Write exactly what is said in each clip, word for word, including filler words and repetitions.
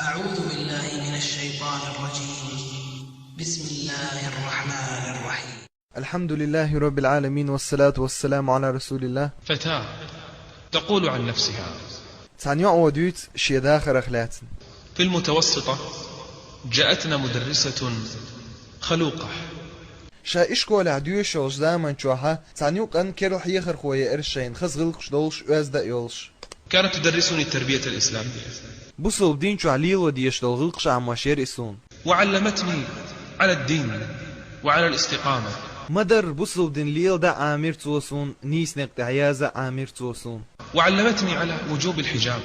أعوذ بالله من الشيطان الرجيم. بسم الله الرحمن الرحيم. الحمد لله رب العالمين، والصلاة والسلام على رسول الله. فتاة تقول عن نفسها. Цхьан йоӀо дуьйцу шен дахарах лаьцна. في المتوسطة جاءتنا مدرسة خلوقة. Ша ишколехь доьшуш йолчу заман чохь цхьана юкъана керла хьехархо еара шайна, хаза гӀиллакхаш долуш, оьзда а йолуш. كانت تدرسني التربية الإسلامية. Бусалба дин чохь лело дезаш долу гӀиллакхаш Ӏамош яра и суна. وعلمتني على الدين وعلى الاستقامة. Ма-дарра бусалба дин леладан Ӏамийра цо суна, нийса некъа тӀехь яздан Ӏамийра цо суна. وعلمتني على وجوب الحجاب.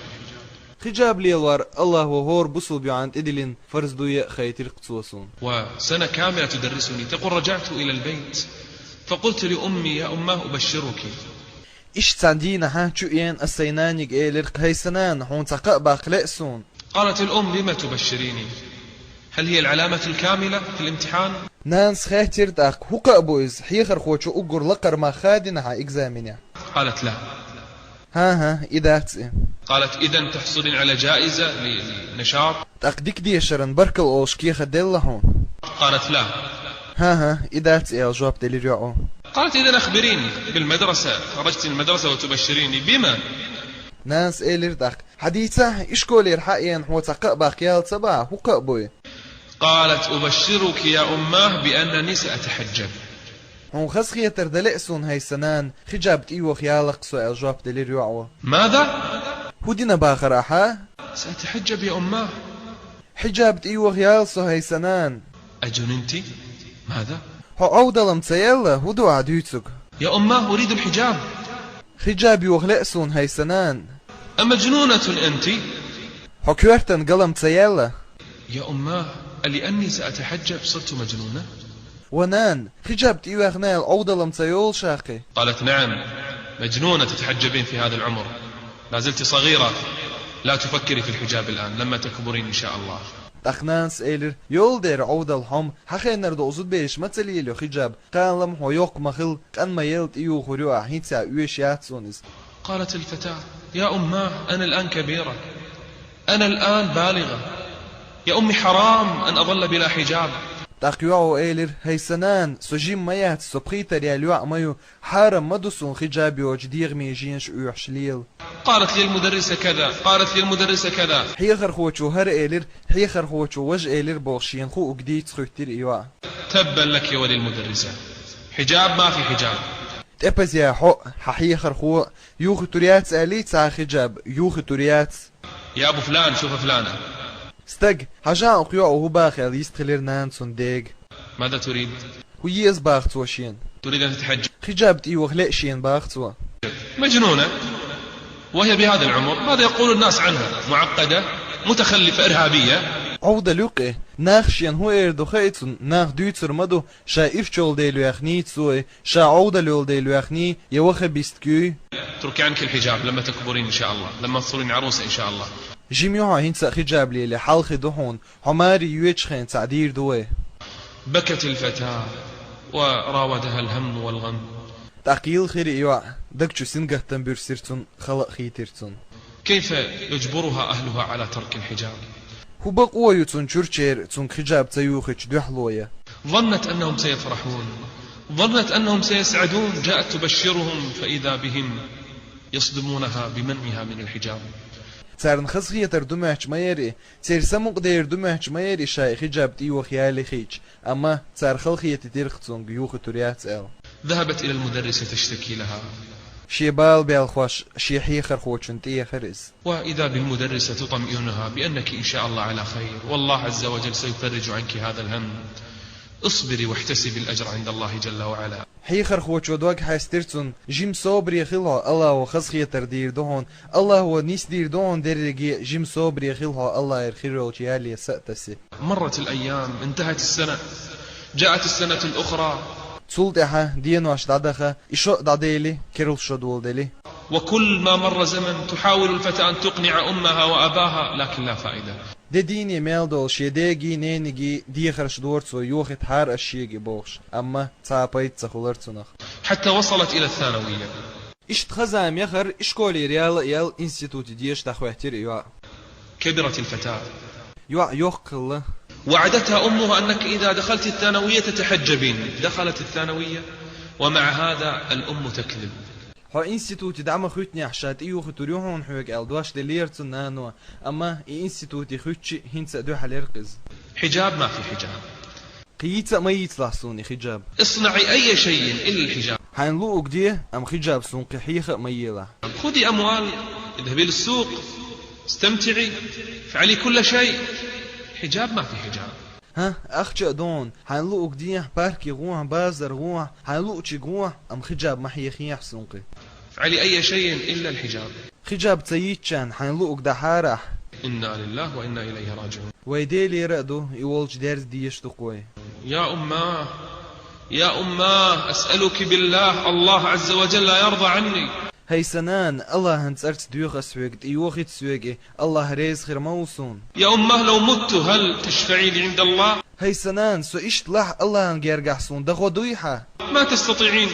Хиджаб лелор Аллахо хӀора бусалба йоӀана тӀедиллина фарз дуй а хайтира-кх цо суна. وسنة كاملة تدرسني. تقول: رجعت إلى البيت فقلت لأمي: يا أماه، أبشرك. Иштта цхьана дийнахь чу а еана, ас сайн нанниг элира-кх: «ХӀай сан нана, хьуна цхьа кхаъ баккха лаьа суна». قالت الأم: بم تبشريني؟ هل هي العلامة الكاملة في الامتحان؟ Нанас хаьттира тӀаккха: «ХӀун кхаъ бу иза, хьехархочо уггар лакхара мах хадийна хьан экзаменехь?» قالت: لا. «ХӀан-хӀа, и дац и». قالت: إذن تحصلين على جائزة ل-، لنشاط؟ «ТӀаккха дика дешаран баркалла олуш кехат делла хьуна?» قالت: لا. «ХӀан-хӀа, и дац и», — аьлла жоп делира йоӀо. قالت: إذن أخبريني بالمدرسة، خرجت من المدرسة وتبشريني بما؟ Нанас элира тӀаккха: «Хьан дийца, ишколера хьаена хьо цхьа кхаъ баккха яла ца бахьа, хӀун кхаъ бу и?» قالت: أبشرك يا أماه بأنني سأتحجب. «Хьуна хазахетар дан лаьа суна, хӀай сан нана, хиджаб тӀейоха ялакх со», — аьлла жоп делира йоӀо. ماذا؟ «ХӀун дина бахара ахьа?» سأتحجب يا أماه. «Хиджаб тӀейоха яла со, хӀай сан нана». أجننت؟ ماذا؟ «Хьо Ӏовдал-м ца яьлла, хӀун ду ахь дуьйцург?» يا أماه، أريد الحجاب. «Хиджаб йоха лаьа суна, хӀай сан нана». أمجنونة أنت؟ «Хьо коьртан гал-м ца яьлла?» يا أماه، ألأني سأتحجب صرت مجنونة؟ «Ва нана, хиджаб тӀейоьхна аьлла, Ӏовдал-м ца йолуш ахь кхин?» قالت: نعم، مجنونة تتحجبين في هذا العمر. لا زلت صغيرة، لا تفكري في الحجاب الآن، لما تكبرين إن شاء الله. ТӀаккха нанас элира: «Йолу дера Ӏовдал хьо-м, хьан хеннара докъа зудабераш ма ца лелайо хиджаб, кхана-м хьо йоккха ма хилла, къан ма елла тӀеюхур ю ахь, хӀинца а оьшуш яц суна иза». قالت الفتاة: يا أماه، أنا الآن كبيرة، أنا الآن بالغة، يا أمي حرام أن أظل بلا حجاب. ТӀаккха йоӀо элира: «ХӀай сан нана, со жима ма яц, со пхийтта яьлла йоӀ ма ю, хьарам ма ду суна хиджаб йоцуш дегӀан жийнаш оьхуш лела». قالت للمدرسة كذا، قالت للمدرسة كذا. Хьехархочо хӀара элира, хьехархочо важа элира бохуш, шена хуург дийца хӀоьттира и йоӀ. تبا لك وللمدرسة، حجاب ما في حجاب. ТӀепаза хьо а, хьан хьехархо а, юхуьйтур яц аьллий цхьа а хиджаб, юхуьйтур яц. يا أبو فلان، شوف فلانة. Стаг, хьажахьа оха йоӀо хӀун боху аьлла йистхилира нана цуьнан дега. ماذا تريد؟ ХӀун еза боху цо шена? تريد أن تتحجب؟ Хиджаб тӀейоха лаьа шена боху цо. مجنونة. وهي بهذا العمر، ماذا يقول الناس عنها؟ معقدة، متخلفة، إرهابية. Ӏовдал ю-кх и. Нах шена хӀун эр ду хаьий цунна, нах дуьйцур ма ду, ша ирча йолу дела йоьхний цо, ша Ӏовдал йолу дела йоьхний, я ваххабистка юй. اتركي عنك الحجاب لما تكبرين إن شاء الله، لما تصيرين عروسة إن شاء الله. Жима ю хьо хӀинца а хиджаб лелий, хьалхе ду хьуна, хьо маре йоьдучу хенахь цхьаъ дийр ду вай. بكت الفتاة وراودها الهم والغم. ТӀаккха йилхира и йоӀ, даг чу сингаттам буьрсира цунна, хала а хийтира цунна. كيف يجبرها أهلها على ترك الحجاب؟ ХӀун бакъо ю цунна чуьрчеран, цуьнга хиджаб ца юхийта дуьхьало ян? ظنت أنهم سيفرحون، ظنت أنهم سيسعدون، جاءت تبشرهم فإذا بهم يصدمونها بمنعها من الحجاب. Царна хазахетар ду моьттуш ма яра и, церан самукъадер ду моьттуш ма яра и, ша и хиджаб тӀейоха ялийхича, амма цара халахетийтира-кх цуьнга, юхуьйтур яц аьлла. ذهبت إلى المدرسة تشتكي لها. Шен бала-белхаш шен хьехархочунна тӀеэхира иза. وإذا بالمدرسة تطمئنها بأنك إن شاء الله على خير، والله عز وجل سيفرج عنك هذا الهم، اصبري واحتسبي الأجر عند الله جل وعلا. Хьехархочо дог хьаьстира цунна: «Жима собаре хила хьо, Аллахо хазахетар дийр ду хьуна, Аллахо нисдийр ду хьуна дерриге, жима собаре хила хьо, Аллахера хир йолчу яле са а тасий». مرت الأيام، انتهت السنة، جاءت السنة الأخرى. Цул тӀаьхьа денош дӀадаха, и шо а дӀадели, керла шо доладели. وكلما مر زمن تحاول الفتاة أن تقنع أمها وأباها، لكن لا فائدة. Де дийне мел долу шен дегий, ненигий дехарш дора цо, йохийтахьара ас шега бохуш, амма цхьа а пайда ца хуьлура цунах. حتى وصلت إلى الثانوية. Иштта хан-зама яхара, ишколера яла а яьлла, институте деша дӀахӀоьттира и йоӀ. كبرت الفتاة. ЙоӀ йохкалла. وعدتها أمها أنك إذا دخلت الثانوية تتحجبين. دخلت الثانوية ومع هذا الأم تكذب. Хьо институте дӀа ма хуьттинехь, ша тӀеюхуьйтур ю хьуна хьоьга аьлла дош деллера цу нано, амма и институте хуьттуш хӀинца а дуьхьал яра-кх иза. حجاب ما في حجاب. Кхин йийца а ма йийцалахь суна и хиджаб. اصنعي أي شيء إلا الحجاب. Хьайна луъург де, амма хиджаб суна кхин хьеха а ма елахь. خذي أموال، اذهبي للسوق، استمتعي، افعلي كل شيء. حجاب ما في حجاب. ХӀа, ахча а дохьа, хьайна луъург дехьа, парке гӀохьа, базар гӀохьа, хьайна луъучу гӀохьа, амма хиджаб ма хьехахьа суна кхин. افعلي أي شيء إلا الحجاب. Хиджаб ца йийцчарна хьайна луъург дахьара ахь. إنا لله وإنا إليه راجعون. Вай Делера а ду, и волчу дерза дезаш ду-кх вай. يا أماه، يا أماه، أسألك بالله، الله عز وجل لا يرضى عني. ХӀай сан нана, Аллахьан цӀарца доьху ас хьоьга, тӀейохийта соьга и, Аллахь реза хир ма ву суна. يا أماه، لو مت هل تشفعي لي عند الله؟ ХӀай сан нана, со иштта лахь Аллахьан гергахь суна дан гӀо дуй хьан? ما تستطيعين.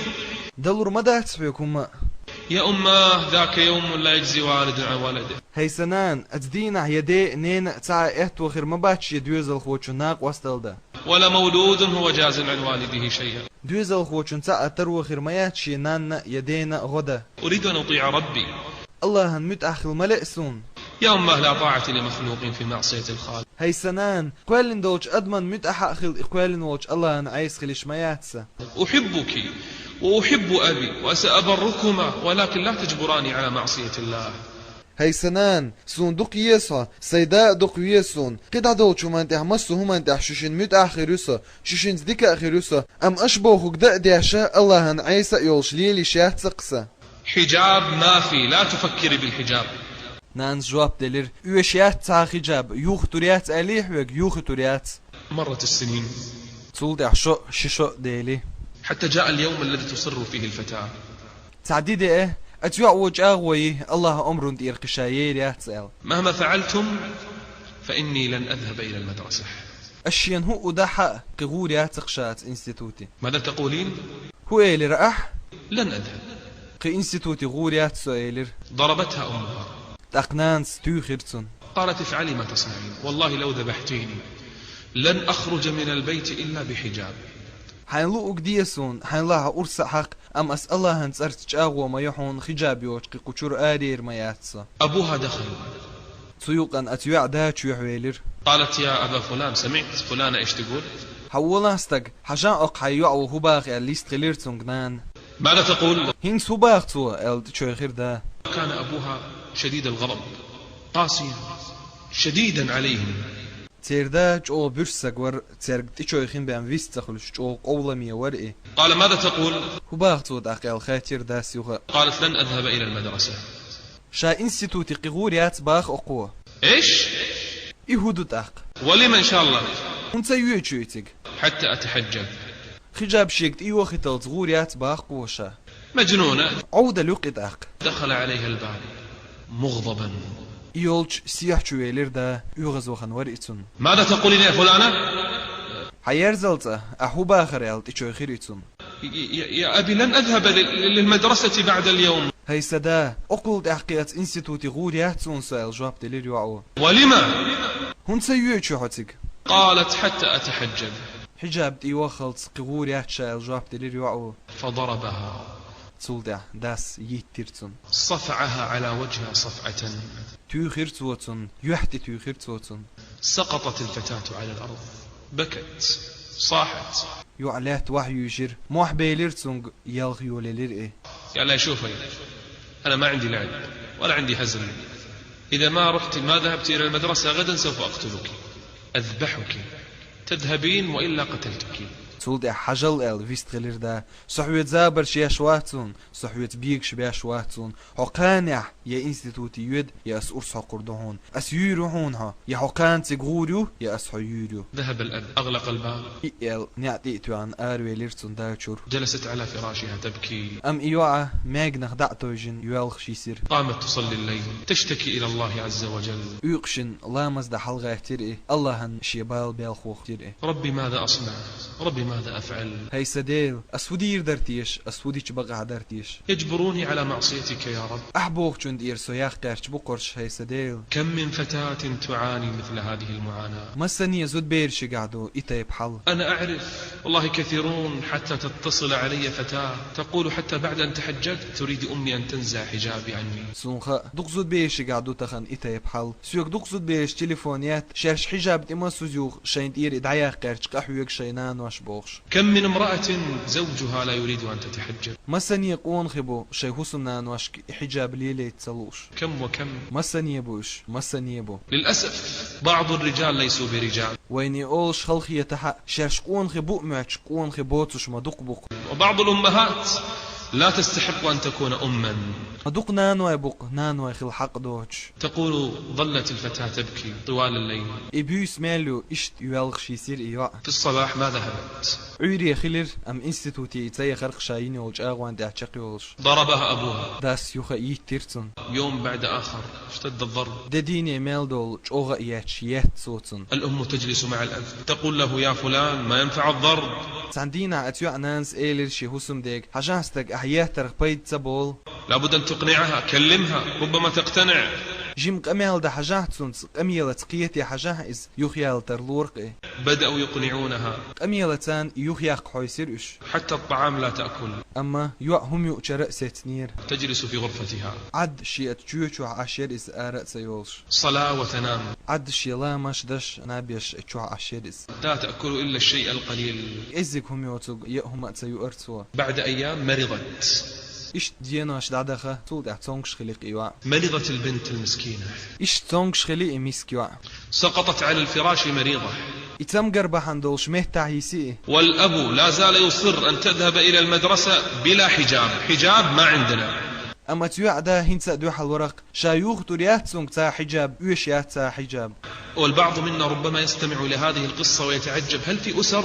Далур ма дац хьоьга хӀумма а. يا أماه، ذاك يوم لا يجزي والد عن ولده. ХӀай сан нана, оцу дийнахь я ден а, ненан а цхьа а аьтто хир ма бац шен доьзалхочун накъосталла дан. ولا مولود هو جاز عن والده شيئا. Доьзалхочун цхьа а таро хир ма яц шен нанна а, я дена а гӀо дан. أريد أن أطيع ربي. Аллахьан муьтӀахь хила ма лаьа суна. يا أماه، لا طاعة لمخلوق في معصية الخالق. ХӀай сан нана, кхоьллина долчу адаман муьтӀахь а хила, и кхоьллина волчу Аллахьан Ӏеса хила йиш ма яц сан. أحبك وأحب أبي وسأبركما، ولكن لا تجبراني على معصية الله. ХӀай сан нана, суна дукха еза хьо, сайн да а дукха веза суна. КхидӀа долчу хӀуманна тӀехь, массо а хӀуманна тӀехь шу шинна муьтӀахь а хир ю со, шу шинца дика а хир ю со, амма аша бохург дан а деш, Аллахьан Ӏеса а йолуш лела йиш яц-кх сан. حجاب ما في، لا تفكري بالحجاب. Нанас жоп делира: «Оьшуш яц цхьа а хиджаб, юхуьйтур яц аьллий хьоьга, юхуьйтур яц». مرت السنين. Цул тӀаьхьа шо а, ши шо а дели. حتى جاء اليوم الذي تصر فيه الفتاة. Цхьа ди деа, оцу йоӀо чӀагӀо йи, Аллахьан омрана тӀера кхин ша ер яц аьлла. مهما فعلتم فإني لن أذهب إلى المدرسة. Ас шена хӀуъа дахь а, кхин гӀур яц-кх ша оцу институте. ماذا تقولين؟ ХӀун элира ахь? لن أذهب. Кхин институте гӀур яц со, элира. ضربتها أمها. ТӀаккха нанас туьйхира цунна. قالت: افعلي ما تصنعين، والله لو ذبحتيني لن أخرج من البيت إلا بحجاب. Хьайна луъург де суна, хьайна лахь урс а хьакха, амма ас Аллахьан цӀарца чӀагӀо ма йо хьуна, хиджаб йоцуш кхин кху чуьра араяр ма яц со. أبوها دخل. Цу юкъана оцу йоӀан да чоьхьавелира. قالت: يا أبا فلان، سمعت فلانة إيش تقول؟ Хьан волахь стаг, хьажал-кх хьайн йоӀо хӀун боху аьлла, йистхилира цуьнга нана. ماذا تقول؟ ХӀинца хӀун боху цо аьлла, тӀечоьхира да. كان أبوها شديد الغضب، قاسيا، شديدا عليهم. Церан да чӀогӀа буьрса стаг вара, цаьрга тӀечоьхина бен вист ца хуьлуш, чӀогӀа къовламе вара и. قال: ماذا تقول؟ ХӀун боху цо тӀаккха аьлла, хаьттира дас юха. قالت: لن أذهب إلى المدرسة. Ша институте кхин гӀур яц боху-кх цо. إيش؟ И хӀун ду тӀаккха? ولم إن شاء الله؟ ХӀунда ца йоьчу цига? حتى أتحجب. Хиджаб шега тӀейохийталц гӀур яц боху-кх цо ша. مجنونة. Ӏовдал ю-кх и тӀаккха. دخل عليها الباب مغضبا. И йолчу сехьа чу велира да, оьгӀаз вахана вара и цунна. ماذا تقولين يا فلانة؟ Хьан ерзал цӀа, ахь хӀун бохура аьлла, тӀечоьхира и цунна. يا، يا، يا أبي، لن أذهب لل-، للمدرسة بعد اليوم. ХӀай сан да, оккхул тӀаьхьа кхин оцу институте гӀур яц суна со аьлла, жоп делира йоӀо. ولم؟ ХӀунда ца йоьчу хьо цига? قالت: حتى أتحجب. Хиджаб тӀейоххалц кхин гӀур яц ша аьлла, жоп делира йоӀо. فضربها. Цул тӀаьхьа дас йиттира цунна. صفعها على وجهها صفعة. Туьйхира цо цунна, юьхь тӀе туьйхира цо цунна. سقطت الفتاة على الأرض، بكت، صاحت. ЙоӀ лаьтта вахьа юьйжира, мохь белира цуьнга, ялх йолаелира и. قال لها: شوفي، أنا ما عندي لعب ولا عندي هزل. إذا ما رحت، ما ذهبت إلى المدرسة غدا سوف أقتلك، أذبحك، تذهبين وإلا قتلتك. Цул тӀаьхьа хьажал аьлла, вистхилира да. Со хьоьца забарш еш вац суна, со хьоьца бегаш беш вац суна. Хьо кханехь я институте йоьду, я ас урс хьокхур ду хьуна. Ас юьйр ю хьуна хьо, я хьо кхана цига гӀур ю, я ас хьо юьйр ю. ذهب الأب، أغلق الباب. И аьлла, неӀ тӀе а тоьхна, аравелира цунна да чуьра. جلست على فراشها تبكي. Амма и йоӀ маьгнах дӀа а тевжина, йоьлхуш йисира. قامت تصلي الليل، تشتكي إلى الله عز وجل. Уьйкъашна ламаз дан хьалагӀаьттира и, Аллахьана шен бала белхо хетира и. ربي، ماذا أصنع؟ ربي، ماذا أفعل؟ ХӀай са Дела, ас фу дийр дар теша, ас фу дича бакъахьа дар теша? يجبروني على معصيتك يا رب. Ахь бохучун тӀера со яккха гӀерташ бу кхорш, хӀай са Дела. كم من فتاة تعاني مثل هذه المعاناة. Массане зудберашкахь ду и тайпа хьал. أنا أعرف والله كثيرون، حتى تتصل علي فتاة تقول: حتى بعد أن تحجبت تريد أمي أن تنزع حجابي عني. Сона хаьа, дукха зудберашкахь ду тахан и тайпа хьал. Соьга дукха зудбераш телефон етт, шаьш хьижаб тӀе ма сузйоху, шайна тӀера и дӀаяккха гӀерташ къахьоьгу шайн нанош бохуш. كم من امرأة زوجها لا يريد أن تتحجب. Массане къонахий бу шайн хӀусамнаношка и хьижаб лелайта ца лууш. كم وكم. Массане бу уьш, массане бу. للأسف بعض الرجال ليسوا برجال. Вайна и олуш халахетахь а, шаьш къонахий бу а моьттуш, къонахий боцуш ма дукха бу-кх. وبعض الأمهات لا تستحق أن تكون أما. Ма дукха наной бу-кх, наной хила хьакъ доцуш. تقول: ظلت الفتاة تبكي طوال الليل. И буьйса мел ю, иштта йоьлхуш йисира и йоӀ. في الصباح ما ذهبت. Ӏуьйре хилира, амма институте и ца яхара-кх, ша йина йолу чӀагӀонна тӀехь чекхйолуш. ضربها أبوها. Дас юха йиттира цунна. يوم بعد آخر اشتد الضرب. Де дийне мел долу чӀогӀа а етташ, етта цо цунна. الأم تجلس مع الأب تقول له: يا فلان، ما ينفع الضرب. Цхьана дийнахь оцу йоӀан нанас элира шен хӀусамдега: хьажахьа стаг, ахь еттарх пайда ца болу. لابد أن تقنعها، كلمها، ربما تقتنع. Жима къамел дан хьажахьа цунца, къамелаца кхета хьажахьа иза, юхаяла тарлора-кх и. بدأوا يقنعونها. Къамелаца и юхаяккха хьовсийра уьш. حتى الطعام لا تأكل. Амма йоӀ хӀума юучара а сецнера. تجلس في غرفتها. Ӏад шен оцу чоь чохь Ӏаш яра иза, ара а ца йолуш. صلاة وتنام. Ӏад шен ламазаш деш, наб еш, чохь Ӏаш яра иза. لا تأكل إلا الشيء القليل. КӀеззиг хӀума йоцург яа хӀума а ца юара цо. بعد أيام مرضت. Иштта денош дӀадаха, цул тӀаьхьа цомгуш хили-кх и йоӀ. مرضت البنت المسكينة. Иштта цомгуш хили и миска йоӀ. سقطت على الفراش مريضة. И цамгар бахьана долуш меттахь йиси и. والأب لا زال يصر أن تذهب إلى المدرسة بلا حجاب. حجاب ما عندنا. Амма оцу йоӀан да хӀинца а дуьхьал вара-кх, ша юхатур яц цуьнга цхьа хьижаб, оьшуш яц цхьа хьижаб. والبعض منا ربما يستمع لهذه القصة ويتعجب: هل في أسر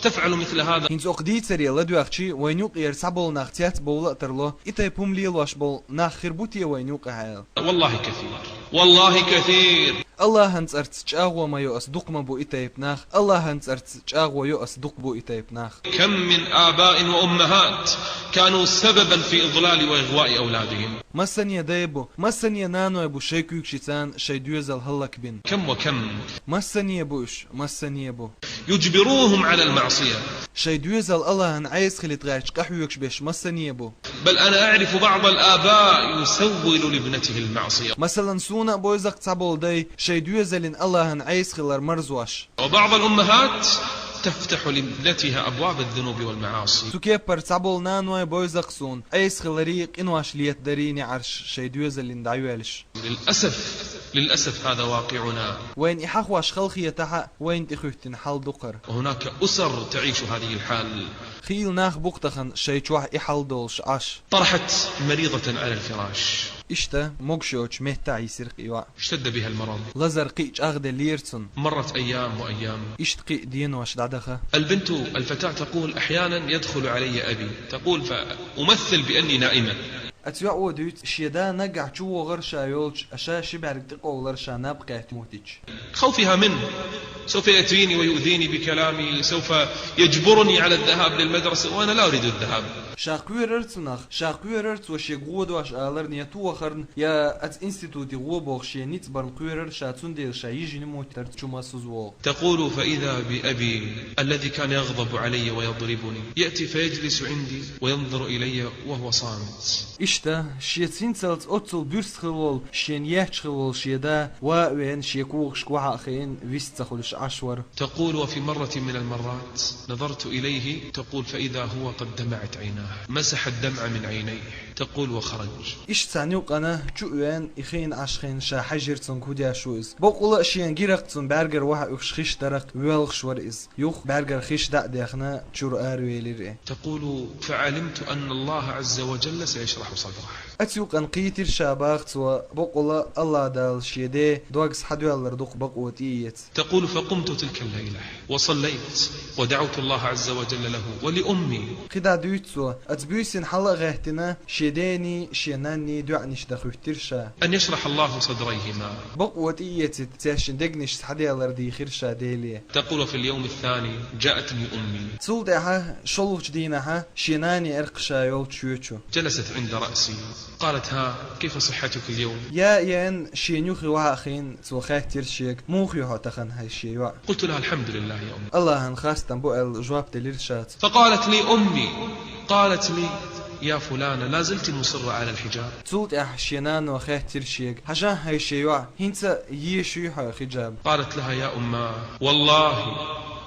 تفعل مثل هذا؟ ХӀинца окху дийцаре ладоьгӀчи, вайна юкъера цхьаболу нах цецбовла а тарло, и тайпа хӀума лелош болу нах хир бу те вайна юкъахь аьлла. والله كثير. والله كثير. АллахӀан цӀарца чӀагӀо ма йо ас, дукха ма бу и тайпа нах, АллахӀан цӀарца чӀагӀо йо ас, дукха бу и тайпа нах. كم من آباء وأمهات كانوا سببا في إضلال وإغواء أولادهم. Массане дай бу, массане наной бу шайн куьйгашца шайн доьзал хӀаллакбина. كم وكم. Массане бу уьш, массане бу. يجبروهم على المعصية. Шайн доьзал АллахӀан Ӏеса хилийта гӀерташ къахьоьгуш берш массане бу. بل أنا أعرف بعض الآباء يسول لابنته المعصية. Масалан, суна а бойза-кх цхьаболу дай шайн доьзална АллахӀан Ӏеса хилар марзош. وبعض الأمهات تفتح لابنتها أبواب الذنوب والمعاصي. Цу кеппара цхьаболу наной бойза-кх суна, Ӏеса хиларий, къинош летадарий неӀарш шайн доьзална дӀайоьллуш. للأسف، للأسف هذا واقعنا. Вайна и хьахош халахетахь а, вайна тӀехӀоьттина хьал ду-кх хӀара. وهناك أسر تعيش هذه الحال. Хийла нах бу-кх тахана шайн чохь и хьал долуш Ӏаш. طرحت مريضة على الفراش. Иштта могуш йоцучу меттахь йисира-кх и йоӀ. اشتد بها المرض. Лазар кхин а чӀагӀделлера цунна. مرت أيام وأيام. Иштта кхин а денош дӀадаха. البنت، الفتاة تقول: أحيانا يدخل علي أبي. تقول: فأمثل بأني نائمة. Оцу йоӀо дуьйцу, шен да наггахь чу вогӀура ша йолчу, ша ши бӀаьрг тӀекъовлура ша наб кхетта моттича. خوفها منه. سوف يأتيني ويؤذيني بكلامه، سوف يجبرني على الذهاب للمدرسة وأنا لا أريد الذهاب. Ша кхоьрура цунах, ша кхоьрура цо шега гӀо дош аларна я ту вахарна, я оцу институте гӀо бохуш шен ницкъ барна кхоьрура ша, цундела ша йижина моттара чу ма суза вогӀу. تقول: فإذا بأبي الذي كان يغضب علي ويضربني يأتي فيجلس عندي وينظر إلي وهو صامت. Иштта, шеца хӀинцалц оццул буьрса хилла волу, шена етташ хилла волу шен да, ван а веана, шен когашка вахьа а хиъна, вист ца хуьлуш Ӏаш вара. تقول: وفي مرة من المرات نظرت إليه، تقول: فإذا هو قد دمعت عيناه، مسح الدمع من عينيه، تقول: وخرج. Иштта цхьана юкъана чу а веана, и хиъна Ӏаш хиъна ша хьаьжира цуьнга хӀун деш ву иза. Бакъволуш а шена гира-кх цунна бӀаьргара вахьа уьхуш хиш дара-кх, воьлхуш вара иза. Юха бӀаьргара хиш дӀа а дехна, чуьра аравелира и. تقول: فعلمت أن الله عز وجل سيشرح صدره. Оцу юкъана кхийтира ша, баха цо, бакъволуш а АллахӀ Дала шен ден дог схьадоьллар дукха бакъо тӀеэца. تقول: فقمت تلك الليلة وصليت ودعوت الله عز وجل له ولأمي. КхидӀа дуьйцу цо, оцу буьйсанна хьала а гӀеттина, шен Шен дений, шен нанний доӀанаш дан хӀоттийра ша. أن يشرح الله صدريهما. Бакъо тӀаэцийта, цаьршин дегнаш схьаделар дийхира ша Деле. تقول: في اليوم الثاني جاءتني أمي. Цул тӀаьхьа шоллагӀчу дийнахьа шен нана еара ша йолчу шоьчу. جلست عند رأسي. قالت: ها، كيف صحتك اليوم؟ Яа еана, шен юххе вахана, цо хаьттира шега: «Муха ю хьо тахана, хӀай шен йоӀ?» قلت لها: الحمد لله يا أمي. «АллахӀан хастам бу», — аьлла, жоп делира ша цо. فقالت لي أمي، قالت لي: يا فلانة، لا زلت مصرة على الحجاب؟ Цул тӀаьхьа шен нано хаьттира шега: «Хьажахьа, хӀай шен йоӀ, хӀинца а еш юй хьо хиджаб?» قالت لها: يا أماه، والله،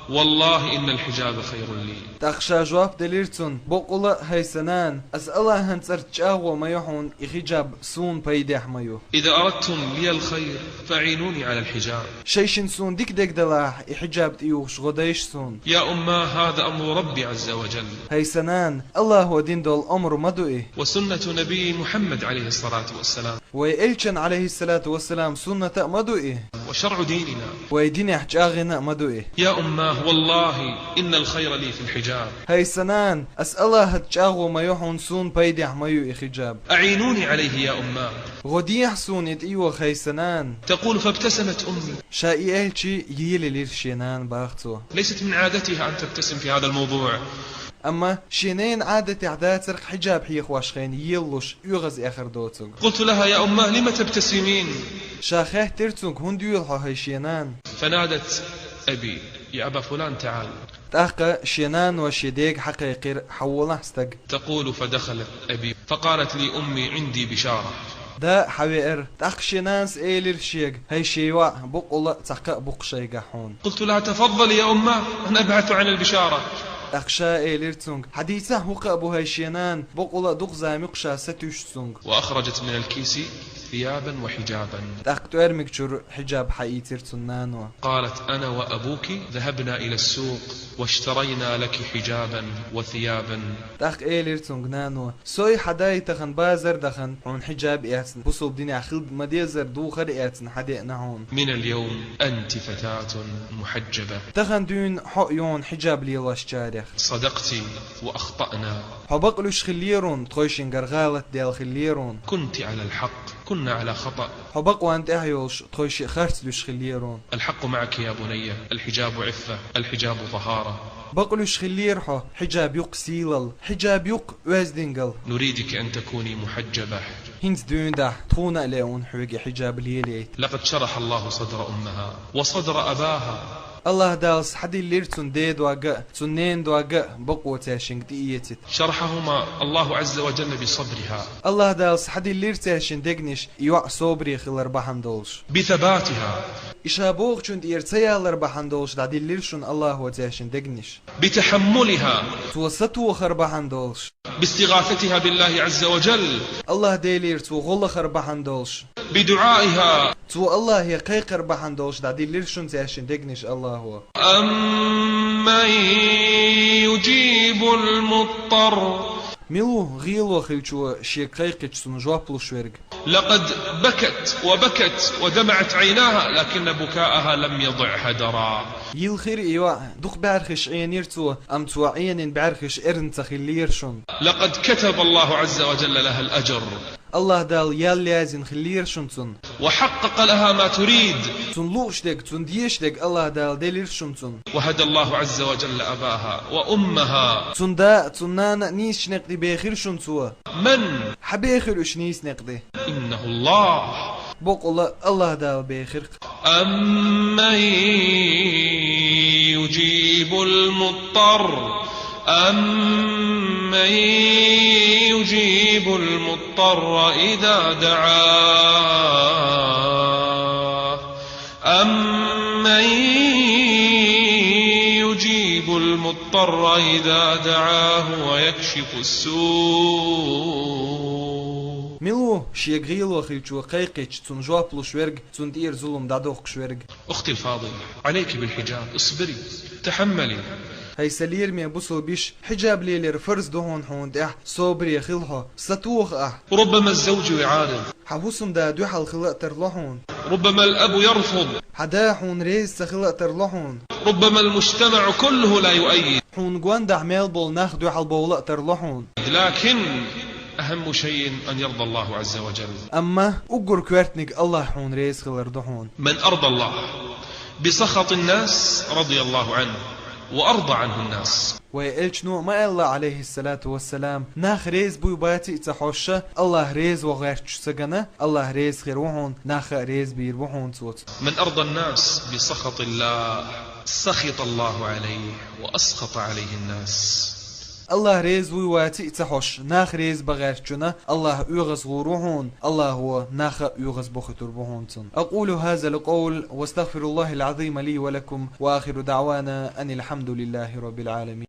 والله إن الحجاب خير لي. ТӀаккха ша жоп делира цунна: «Бакъволу а, хӀай сан нана, аса АллахӀан цӀарца чӀагӀо ма йо хьуна, и хиджаб суна пайдехь ма ю». إذا أردتم لي الخير فأعينوني على الحجاب. Шайшинна суна дика дерг далахь, и хиджаб тӀеюхуш гӀо дайша суна. يا أماه، هذا أمر ربي عز وجل. ХӀай сан нана, АллахӀо дина долу амр ма ду и. وسنة نبي محمد عليه الصلاة والسلام. Вай элчан, Ӏалайхиссалату вассалам, сунната а ма ду и. وشرع ديننا. Вай динехь чӀагӀйина а ма ду и. يا أماه، والله إن الخير لي في الحجاب. ХӀай сан нана, аса АллахӀаца чӀагӀо ма йо хьуна, суна пайдехь ма ю и хиджаб. أعينوني عليه يا أماه. ГӀо дехьа суна и тӀейоха, хӀай сан нана. تقول: فابتسمت أمي. Ша и аьлча, елаелира шен нана, бах цо. ليست من عادتها أن تبتسم في هذا الموضوع. Амма шен ненан Ӏадатехь дацара хиджаб хьехош хенахь елалуш, оьгӀаз эхар доцург. قلت لها: يا أماه، لم تبتسمين؟ Ша хаьттира цуьнга: «ХӀунда йоьлу хьо, хӀай шен нана?» فنادت أبي: يا أبا فلان، تعال. ТӀаккха шен нано шен дега хьакхайкхира: «Хьаволахь, стаг». تقول: فدخلت أبي، فقالت لي أمي: عندي بشارة. Да хьавеара, тӀаккха шен нанас элира шега: «ХӀай шен йоӀ, бакъволу а цхьа кхаъ бу-кх шайгахь хьуна». قلت لها: تفضلي يا أماه، أنا أبحث عن البشارة. ТӀаккха ша элира цуьнга: «Хьадийцахьа, хӀун кхаъ бу, хӀай шен нана, бакъволу а дукха зама ю-кх ша сатуьйсуш цуьнга». وأخرجت من الكيس ثيابا وحجابا. ТӀаккха тӀоьрмиг чуьра хиджаб хьаийцира цуьнан нано. قالت: أنا وأبوك ذهبنا إلى السوق واشترينا لك حجابا وثيابا. ТӀаккха элира цуьнга нано: «Сой хьан дай тахана базар дахана, хьуна хиджаб эцна, бусалба динехь хила ма-деззара духар эцна хьадеана хьуна. من اليوم أنت فتاة محجبة. Тахана дуьйна хьо а ю хьуна хиджаб лелочарех». صدقت وأخطأنا. Хьо бакълуьйш хиллера хьуна, тхойшингара гӀалат даьлла хиллера хьуна. كنت على الحق، كنا على خطأ. Хьо бакъонна тӀехь йолуш, тхойшиъ харц луьйш хиллера хьуна. الحق معك يا بني، الحجاب عفة، الحجاب طهارة. Бакълуьйш хиллера хьо, хиджаб ю-кх сийлалла, хиджаб ю-кх оьздингал. نريدك أن تكوني محجبة. ХӀинца дуьйна дахь, тхуна а лаьа хьоьга и хиджаб лелайта. لقد شرح الله صدر أمها وصدر أباها. АллахӀ Дала схьадиллира цуьнан ден дог а, цуьнан ненан дог а, бакъо цаьршинга тӀеэцийта. شرحهما الله عز وجل بصدرها. АллахӀ Дала схьадиллира цаьршинна дегнаш, и йоӀ собаре хилар бахьана долуш. بثباتها. И ша бохучунна тӀера ца ялар бахьана долуш дӀадиллира шуна АллахӀо цаьршинна дегнаш. بتحملها. Цо сатохар бахьана долуш. باستغاثتها بالله عز وجل. АллахӀ Делера цо гӀо лахар бахьана долуш. بدعائها. Цо АллахӀе кхайкхар бахьана долуш дӀадиллира шуна цаьршинна дегнаш АллахӀо. أمن يجيب المضطر. Мила ву гӀело хиллачо шега кхайкхича цунна жоп луш верг? لقد بكت وبكت ودمعت عيناها، لكن بكاءها لم يضع هدرا. Йилхира и йоӀ, дукха бӀаьрхиш Ӏенийра цо, амма цо Ӏенийна бӀаьрхиш эрна ца хиллера шуна. لقد كتب الله عز وجل لها الأجر. АллахӀ Дала ял яздина хиллера шуна цунна. وحقق لها ما تريد. Цунна лууш дерг, цунна дезаш дерг АллахӀ Дала делира шуна цунна. وهدى الله عز وجل أباها وأمها. Цунна да, цунна нана а нийсачу некъа тӀе бехира шуна цо. من؟ Хьан бехира уьш нийса некъа тӀе? إنه الله. Бакъволу а АллахӀ Дала бехира-кх. أمن يجيب المضطر، أمن يجيب المضطر إذا دعاه، أمن يجيب المضطر إذا دعاه ويكشف السوء. Мила ву шега гӀело хиллачо кхайкхича цунна жоп луш верг, цунна тӀера зулам дӀадоккхуш верг? أختي الفاضلة، عليك بالحجاب، اصبري، تحملي. ХӀай сан лераме бусалба йиша, хиджаб лелар фарз ду хьуна, хьуна тӀехь, собаре хила хьо, сатоха ахь. ربما الزوج يعارض. Хьан хӀусамда дуьхьал хила а тарло хьуна. ربما الأب يرفض. Хьан да хьуна реза ца хила а тарло хьуна. ربما المجتمع كله لا يؤيد. Хьуна гондахь мел болу нах дуьхьал бовла а тарло хьуна. لكن أهم شيء أن يرضى الله عز وجل. Амма уггар коьртаниг Аллахь хьона реза хилар да хьона. من أرضى الله بسخط الناس رضي الله عنه وأرضى عنه الناس. Вай элчано ма аьлла, Ӏалайхи салату вассалам, нах реза буй баций ца хьожаш, Аллахь реза ву гӀертачу сагана Аллахь реза хир ву хьона, нах а реза бийр бу хьона цо. من أرضى الناس بسخط الله سخط الله عليه وأسخط عليه الناس. Аллахь реза вуй ваций ца хьожаш, нах реза бан гӀертачунна Аллахь оьгӀаз гӀур ву хьона, Аллахьо нах а оьгӀаз бохуьйтур бу хьона цунна. أقول هذا القول وأستغفر الله العظيم لي ولكم وآخر دعوانا أن الحمد لله رب العالمين.